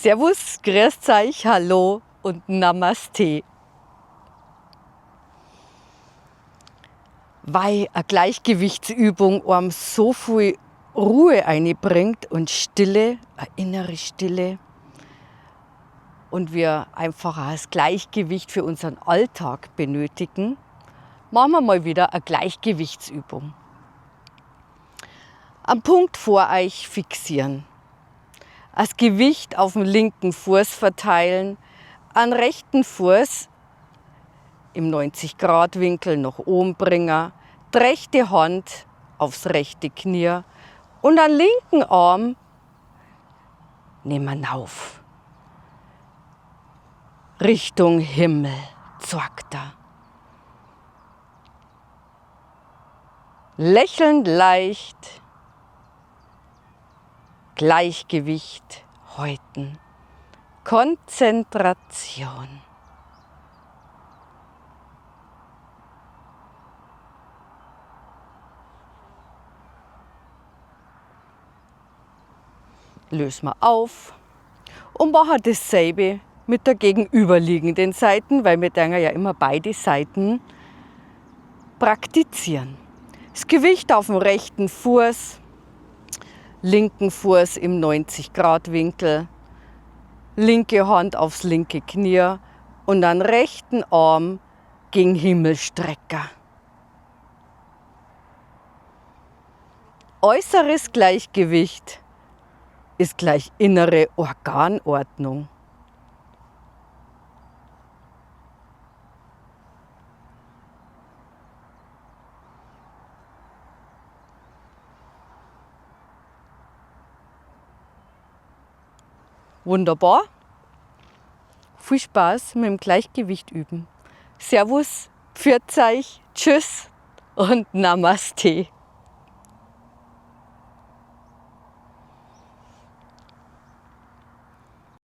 Servus, grüßt euch, hallo und Namaste. Weil eine Gleichgewichtsübung einem so viel Ruhe einbringt und Stille, eine innere Stille und wir einfach auch das Gleichgewicht für unseren Alltag benötigen, machen wir mal wieder eine Gleichgewichtsübung. Am Punkt vor euch fixieren. Das Gewicht auf dem linken Fuß verteilen, an rechten Fuß im 90-Grad-Winkel nach oben bringen, die rechte Hand aufs rechte Knie und an linken Arm nehmen wir auf. Richtung Himmel, zeigt er. Lächelnd leicht, Gleichgewicht halten, Konzentration. Lösen wir auf und machen dasselbe mit der gegenüberliegenden Seite, weil wir denken ja immer beide Seiten praktizieren. Das Gewicht auf dem rechten Fuß, linken Fuß im 90-Grad-Winkel, linke Hand aufs linke Knie und dann rechten Arm gegen Himmelstrecker. Äußeres Gleichgewicht ist gleich innere Organordnung. Wunderbar. Viel Spaß mit dem Gleichgewicht üben. Servus, pfiat euch, tschüss und Namaste.